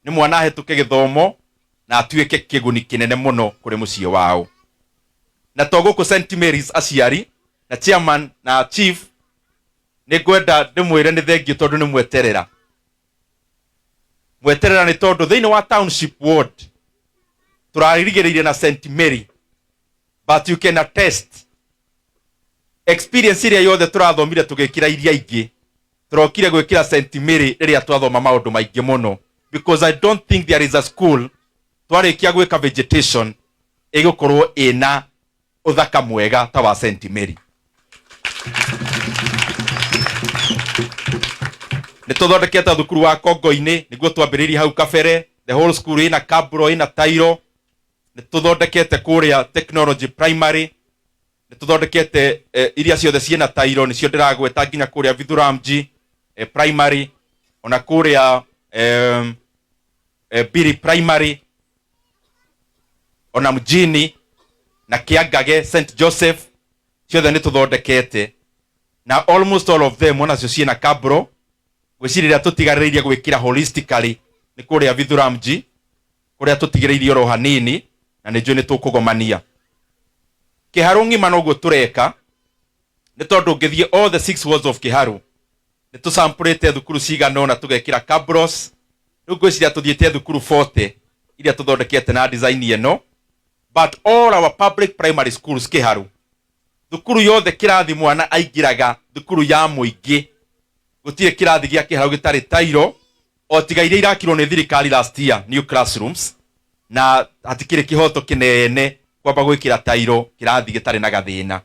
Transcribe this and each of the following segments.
Nĩ mwana ahĩtũke gĩthomo na atuĩke kĩguni kĩnene mũno kũrĩ mũciĩ wao. Na to gũkũ St Mary's aciari na chairman na chief nĩ ngwenda ndĩmwĩre nĩ thengiũ tondũ nĩ mweterera. Mweterera nĩ tondũ thĩinĩ wa township ward tũrarigĩrĩirie na St Mary, but you can attest experience ĩrĩa yothe tũrathomire tũgĩkĩra iria ingĩ tũrokire gwĩkĩra St Mary rĩrĩa twathoma maũndũ maingĩ mũno, because I don't think there is a school twarĩkia gwĩka vegetation ĩgũkorwo ĩna ũthaka mwega ta wa St Mary. Nĩ tũthondekete thukuru wa Kongo-inĩ nĩguo twambĩrĩirie hau kabere, the whole school ĩna kabro ĩna tairo. Nĩ tũthondekete kũrĩa technology primary, nĩ tũthondekete iria ciothe ciĩna tairo nĩcio ndĩragweta, nginya kũrĩa Vithuramji primary, ona kũrĩa Biri primary, ona mjini na Kiangage St Joseph, ciothe nĩ tũthondekete na almost all of them onacio ciĩna kabro. Gwĩciria tũtigarĩrĩirie gwĩkĩra holistically nĩ kũrĩa Vithuramji kũrĩa tũtigĩrĩirie oro hanini, na nĩ njũĩ nĩ tũkũgomania Kĩharũ ng'ima. Noguo tũreka nĩ tondũ ũngĩthiĩ all the six wards of Kĩharũ nĩ tũsampũrĩte thukuru cigana ũna tũgekĩra cabros. Rĩu ngwĩciria tũthiĩte thukuru 40 iria tũthondekete na design ĩno, but all our public primary schools Kĩharũ, thukuru yothe kĩrathi mwana aingĩraga thukuru ya mũingĩ, gũtirĩ kĩrathi gĩa Kĩharũ gĩtarĩ tairo o tiga iria irakirwo nĩ thirikari last year, new classrooms, na hatikĩrĩ kĩhoto kĩnene kwamba gwĩkĩra tairo kĩrathi gĩtarĩ na gathĩna,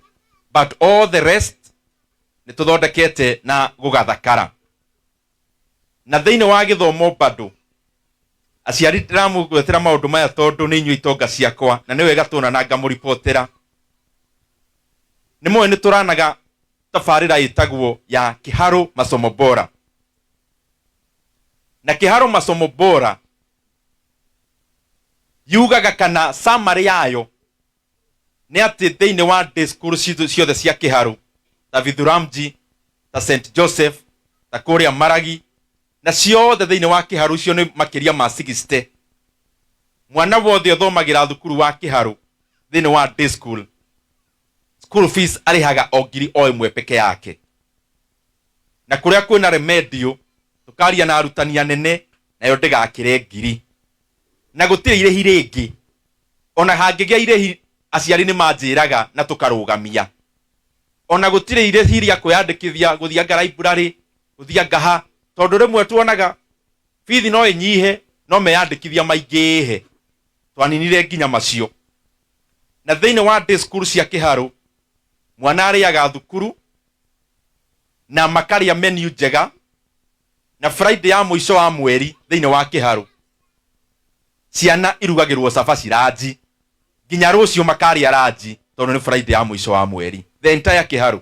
but all the rest nĩ tũthondekete na gũgathakara. Na thĩinĩ wa gĩthomo bado aciari ndĩramũgwetera maũndũ maya tondũ nĩ inyuĩ itonga ciakwa na nĩ wega tuonana ngamũribotera. Nĩ moĩ nĩ tũranaga tabarĩra ĩtagwo ya Kĩharũ Masomo Bora, na Kĩharũ Masomo Bora yugaga kana summary yayo nĩ atĩ thĩinĩ wa day school citũ ciothe cia Kĩharũ, ta Vithuramji, ta St Joseph, ta kũrĩa Maragi na ciothe thĩinĩ wa Kĩharũ, icio nĩ makĩria ma 60, mwana wothe ũthomagĩra thukuru wa Kĩharũ thĩinĩ wa day school, school fees arĩhaga o ngiri o ĩmwe peke yake. Na kũrĩa kwĩna remedial tũkaria na arutani anene nayo ndĩgakĩre ngiri, na gũtirĩ irĩhi rĩngĩ. Ona hangĩgĩa irĩhi aciari nĩ manjĩraga na tũkarũgamia. Ona gũtirĩ irĩhi rĩa kwĩyandĩkithia gũthiĩ anga library, gũthiĩ anga ha, tondũ rĩmwe tuonaga bithi no ĩnyihe no meyandĩkithia maingĩhe. Twaninire nginya macio. Na thĩinĩ wa day school cia Kĩharũ mwana arĩaga thukuru na makarĩa menu njega, na Friday ya mũico wa mweri thĩinĩ wa Kĩharũ ciana irugagĩrwo cabaci ranji, nginya rũciũ makarĩa ranji tondũ nĩ Friday ya mũico wa mweri, the entire Kĩharũ.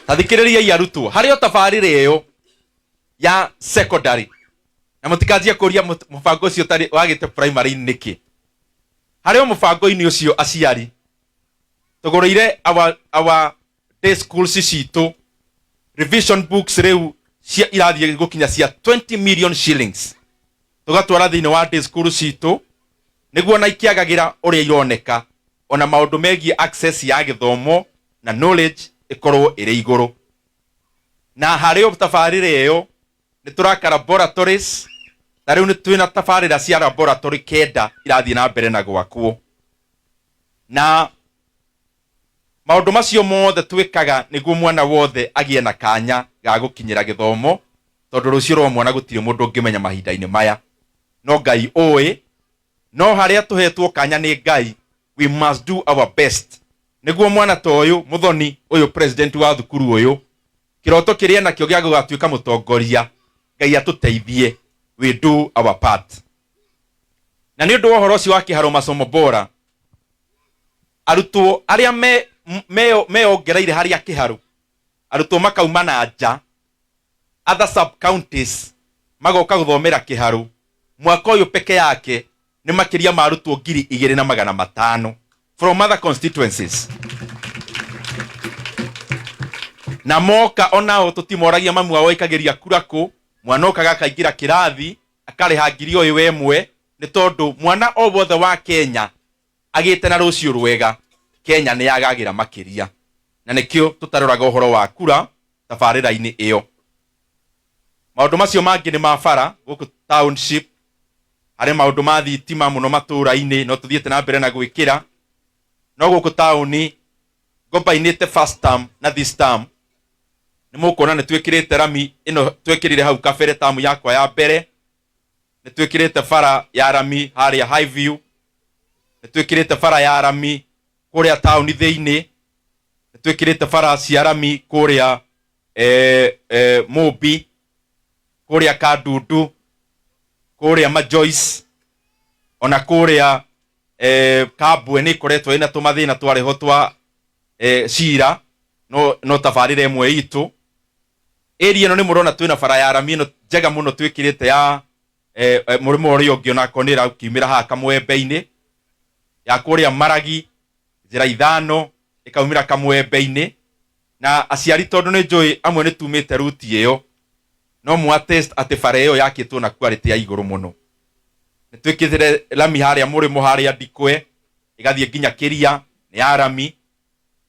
Ta thikĩrĩriai arutwo, harĩ o tabarĩra ĩyo ya secondary, na mũtikanjie kũria mũbango ũcio ũtarĩ wagĩte primary nĩkĩ. Harĩ o mũbango-inĩ ũcio aciari tũgũrĩire our day schools citũ revision books, rĩu cia irathiĩ gũkinya cia 20 million shillings, tũgatwara thĩinĩ wa day school citũ nĩguo na ikĩagagĩra ũrĩa ironeka, ona maũndũ megiĩ access ya gĩthomo na knowledge ĩkorwo ĩrĩ igũrũ. Na harĩ o tabarĩra ĩyo nĩ tũraka laboratories, ta rĩu nĩ twĩna tabarĩra cia laboratory kenda irathiĩ na mbere na gwakwo. Na maũndũ macio mothe twĩkaga nĩguo mwana wothe agĩe na kanya ga gũkinyĩra gĩthomo, tondũ rũciũ rwa mwana gũtirĩ mũndũ ũngĩmenya mahinda-inĩ maya, no Ngai ũĩ. No harĩa tũhetwo kanya nĩ Ngai, we must do our best nĩguo mwana ta ũyũ Mũthoni ũyũ, president wa thukuru ũyũ, kĩroto kĩrĩa nakĩo gĩa gũgatuĩka mũtongoria, Ngai atũteithie, we do our part. Na nĩ ũndũ wa ũhoro ũcio wa Kĩharo Masomo Bora, arutwo arĩa meyongereire harĩa Kĩharũ, arutwo makauma na nja, other sub counties, magoka gũthomera Kĩharũ, mwaka ũyũ peke yake nĩ makĩria ma arutwo 2,500 from other constituencies. Na moka onao tũtimoragia mamu wao aikagĩria kura kũ, mwana okaga akaingĩra kĩrathi akarĩha ngiri o ĩyo ĩmwe, nĩ tondũ mwana o wothe wa Kenya agĩte na rũciũ rwega, Kenya nĩ yagagĩra makĩria. Na nĩkĩo tũtaroraga ũhoro wa kura tabarĩra-inĩ ĩyo. Maũndũ macio mangĩ nĩ ma bara gũkũ township, harĩ maũndũ ma thitima mũno matũũra-inĩ no tũthiĩte na mbere na gwĩkĩra, no gũkũ taũni ngombainĩte first term na this term nĩ mũkuona nĩ twĩkĩrĩte rami ĩno twekĩrire hau kabere tamu yakwa ya mbere, nĩ twĩkĩrĩte bara ya rami harĩa Highview, nĩ twĩkĩrĩte bara ya rami kũrĩa taũni thĩinĩ, nĩ twĩkĩrĩte bara cia rami kũrĩa Mũmbi, kũrĩa Kandundu, kũrĩa Majoice, ona kũrĩa Kambwe nĩ ĩkoretwo ĩna tũmathĩna twarĩ ho twa cira, no tabarĩra ĩmwe itũ. Area ĩno nĩ mũrona twĩna bara ya rami ĩno njega mũno twĩkĩrĩte ya mũrĩmo ũrĩa ũngĩ, onakorwo nĩ ĩrakiumĩra haha Kamwembe-inĩ, ya kũrĩa Maragi njĩra 5 ĩkaumĩra Kamwembe-inĩ. Na aciari tondũ nĩ njũĩ amwe nĩ tumĩte ruti ĩyo, no mũ attest atĩ bara ĩyo yakĩtwo na quality ya igũrũ mũno. Nĩ twĩkĩrĩte rami harĩa mũrĩmo harĩa Ndikwe ĩgathiĩ nginya Kĩria, nĩ ya rami.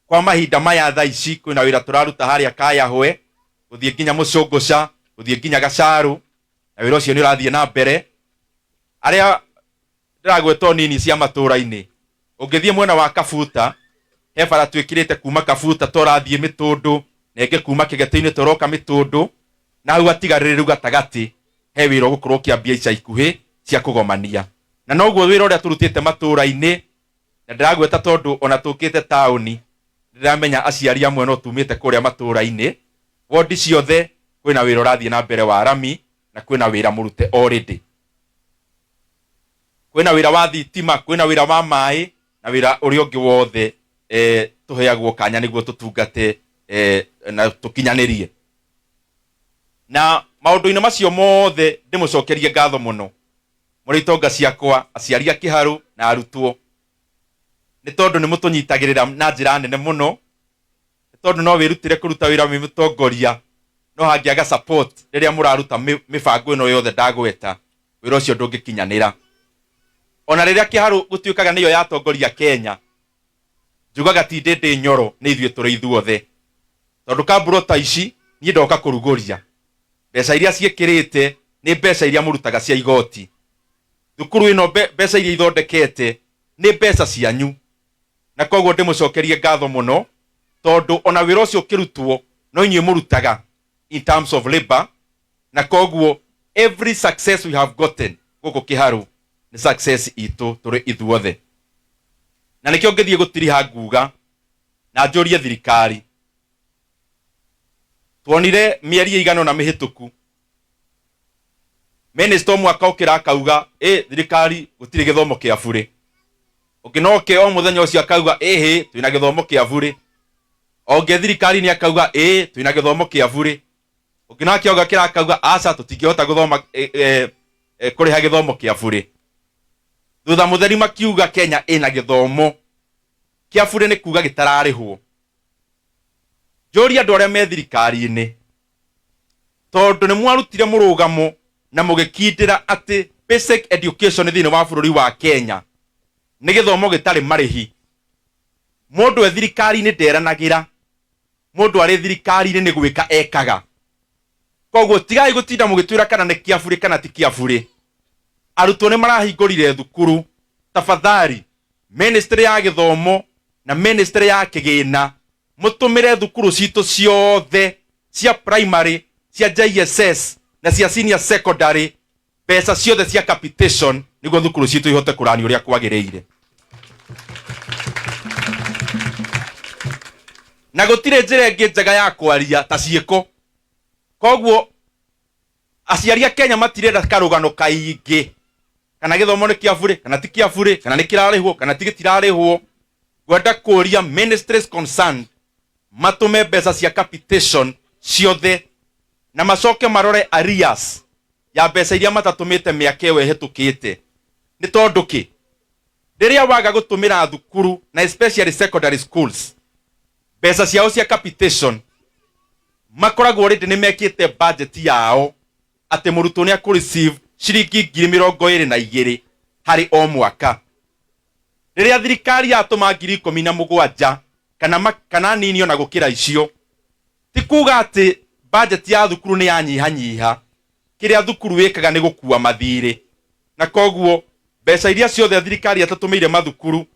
Kwa mahinda maya thaa ici kwĩna wĩra tũraruta harĩa Kayahwe gũthiĩ nginya Mũcũngũca, gũthiĩ nginya Gacarũ, na wĩra ũcio nĩ ũrathiĩ na mbere. Arĩa ndĩragweta nini cia matũũra-inĩ, ũngĩthiĩ mwena wa Kabuta he bara twĩkĩrĩte kuma Kabuta tũrathiĩ Mĩtũndũ, na ĩngĩ kuma Kĩgetũ-inĩ tũroka Mĩtũndũ, na hau hatigarĩrĩru gatagatĩ he wĩra ũgũkorwo ũkĩambia ica ikuhĩ cia kũgomania. Na noguo wĩra ũrĩa tũrutĩte matũũra-inĩ, na ndĩragweta tondũ ona tũkĩte taũni ndĩramenya aciari amwe no tumĩte kũrĩa matũũra-inĩ, wondi ciothe kwĩna wĩra ũrathiĩ na mbere wa rami, na kwĩna wĩra mũrute already. Kwĩna wĩra wa thitima, kwĩna wĩra wa maĩ, na wĩra ũrĩa ũngĩ wothe tũheagwo kanya nĩguo tũtungate na tũkinyanĩrie. Na maũndũ-inĩ macio mothe ndĩmũcokerie ngatho mũno mũrĩ itonga ciakwa, aciari a Kĩharũ na arutwo, nĩ tondũ nĩ mũtũnyitagĩrĩra na njĩra nene mũno, nĩ tondũ no wĩrutĩre kũruta wĩra wĩ mũtongoria, no hangĩaga support rĩrĩa mũraruta mĩbango ĩno yothe ndagweta, wĩra ũcio ndũngĩkinyanĩra. Ona rĩrĩa Kĩharũ gũtuĩkaga nĩyo yatongoria Kenya, njugaga ti Ndĩndĩ Nyoro, nĩ ithuĩ tũrĩ ithuothe, tondũ kamburo ta ici niĩ ndoka kũrugũria mbeca iria ciĩkĩrĩte nĩ mbeca iria mũrutaga cia igoti. Thukuru ĩno mbeca iria ithondekete nĩ mbeca cianyu, na koguo ndĩmũcokerie ngatho mũno, tondũ ona wĩra ũcio ũkĩrutwo no inyuĩ mũrutaga in terms of labor, na koguo every success we have gotten gũkũ Kĩharũ nĩ success itũ tũrĩ ithuothe. Na nĩkĩo ngĩthiĩ gũtiriha nguga na njũrie thirikari, tuonire mĩeri ĩigana ũna mĩhĩtũku minister ũmwe akokĩra akauga ĩ thirikari gũtirĩ gĩthomo kĩa burĩ, ũngĩ noke o mũthenya ũcio akauga ĩhĩ twĩna gĩthomo kĩa burĩ, ongĩ thirikari nĩ akauga ĩ twĩna gĩthomo kĩa burĩ, ũngĩ nake ogakĩra akauga aca tũtingĩhota gũthoma kũrĩha gĩthomo kĩa burĩ. Thutha mũtheri makiuga Kenya ĩna gĩthomo kĩa burĩ, nĩ kuga gĩtararĩhwo. Njũrie andũ arĩa me thirikari-inĩ, tondũ nĩ mwarutire mũrũgamo na mũgĩkindĩra atĩ basic education thĩinĩ wa bũrũri wa Kenya nĩ gĩthomo gĩtarĩ marĩhi. Mũndũ e thirikari-inĩ nderanagĩra, mũndũ arĩ thirikari-inĩ nĩ gwĩka ekaga. Koguo tigai gũtinda mũgĩtwĩra kana nĩ kĩa burĩ kana ti kĩa burĩ. Arutwo nĩ marahingũrire thukuru, tafadhali ministry ya gĩthomo na ministry ya kĩgĩna mũtũmĩre thukuru citũ ciothe cia primary, cia JSS na cia senior secondary mbeca ciothe cia capitation, nĩguo thukuru citũ ihote kũrani ũrĩa kwagĩrĩire. Na gũtirĩ njĩra ĩngĩ njega ya kwaria ta ciĩko. Koguo aciari a Kenya matirenda karũgano kaingĩ kana gĩthomo nĩ kĩa burĩ kana ti kĩa burĩ, kana nĩ kĩrarĩhwo kana ti gĩtirarĩhwo. Ngwenda kũria ministries concerned matũme mbeca cia capitation ciothe, na macoke marore arrears ya mbeca iria matatũmĩte mĩaka ĩyo ĩhĩtũkĩte. Nĩ tondũ kĩ rĩrĩa waga gũtũmĩra thukuru na especially secondary schools mbeca ciao cia capitation, Makoragwo already nĩ mekĩte budget yao atĩ mũrutwo nĩ akũ receive ciringi 22,000 harĩ o mwaka. Rĩrĩa thirikari yatũma 17,000 kana nini ona gũkĩra icio, ti kuga atĩ budget ya thukuru nĩ yanyihanyiha. Kĩrĩa thukuru ĩkaga nĩ gũkua mathirĩ, na koguo mbeca iria ciothe thirikari ĩtatũmĩire mathukuru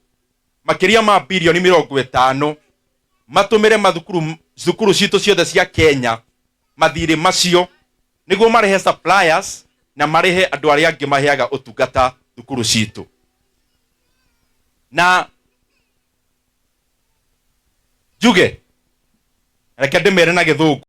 makĩria ma birioni 50 matũmĩre mathukuru, thukuru citũ ciothe cia Kenya, mathirĩ macio nĩguo marĩhe suppliers na marĩhe andũ arĩa angĩ maheaga ũtungata thukuru citũ. Na njuge, reke ndĩmere na Gĩthũngũ.